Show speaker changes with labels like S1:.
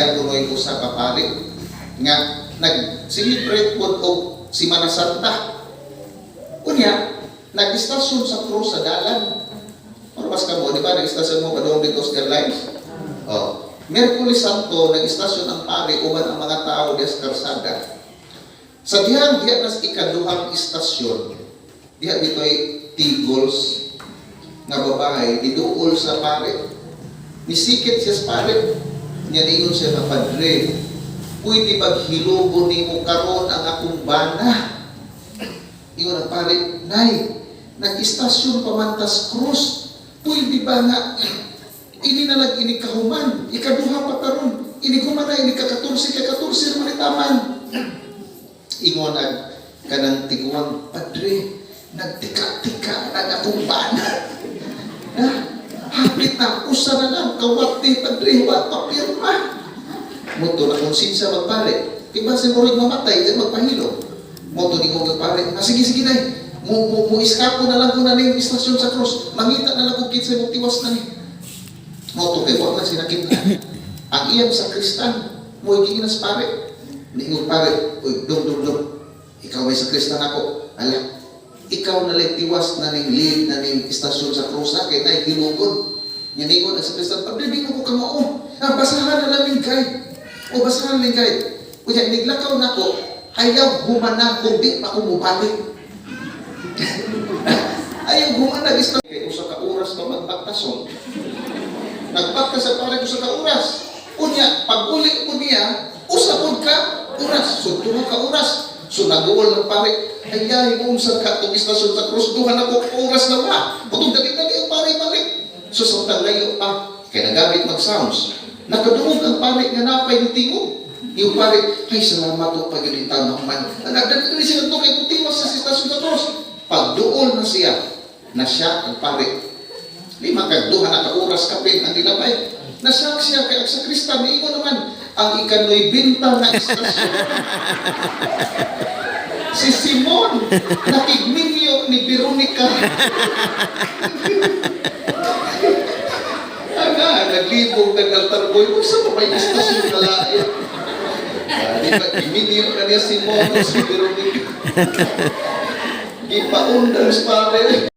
S1: Kuno'y usa ka pari nga nag-celebrate pod og Simana Santa. Unya, nag-istasyon sa krus sa dalan. Oras ka mo, di ba? Nag-istasyon mo padung dito sa Airlines. Oh. Miyerkules Santo, nag-istasyon ang pari uban ang mga tao diya sa karsada. Sa dihang diha nas ikaduhang istasyon, diha dito'y tigols nga babae, diduol sa pare. Nisikit siya sa pare. Nya niingon siya nga, "Padre, pwede paghilugon nimo karon ang akong bana?" Ingon ang pare, "Nay, nag-istasyon pa man tas krus. Pwede ba nga ini na lang ini kahuman, ikaduha pa karon, ini human na ini ka-14, ka-14 man itaman." Ingon ang kanang tiguang, "Padre, nagtika-tika na ang akong bana. Ha? Hapit na, usa na lang, kawat ni padre, wa pa pirma." Mao to na konsensya magpare. Kay base mo rin mamatay, di magpahilo. Mao to ni ko magpare, "Ah, sige, sige, day. Mo iskapo na lang ko na ning istasyon sa cross. Mangita na lang ko kinsay mo tiwas na ni." Mao to kay wa man sinakit na. Ang iyang sakristan, mo giinas pare. Niingon pare, "Uy, dong, dong, dong. Ikaw ay sakristan ako. Ala, ikaw na lang tiwas na ning lead na ning istasyon sa krus ha, kay nay hilugon." Nya ningon ang sakristan, "Padre, di mo ko kamao. Ah, basahan na lang ning guide. O basahan na ning guide. Kunya, iniglakaw nako, ayaw humana kung di pa ko mubalik." Ayaw humana, istasyon. Kay usa ka oras pa magbaktason. Nagbakta sa pare usa ka oras. Unya, pag uli ko niya, usa pud ka oras. So, duha ka oras. So, naguol ng pare, "Ay, ay, unsa ka itong istasyon sa krus, duha na ko ka oras na ba? Putong dali-dali ang pare balik." So, sa layo pa, kay nagamit mag-sounds. Nakadungog ang pare nga napay ni tingog. Yung pare, "Ay, salamat po pag yun taon naman." Nagdali siya nagto kay putiwas sa istasyon sa krus. Pagduol na siya, na siya ang pare. Lima kag duha na ka oras kapin ang nilabay. Nasak siya kay ang sakristan niingon naman ang ikanoybenta nga istasyon. Si Simon nakigminyo ni Veronica. Aga, naglibog ng altar boy, unsa pa may istasyon na lain? Ah, di ba, giminyo na niya si Simon o si Veronica. Gipaundang sa pare.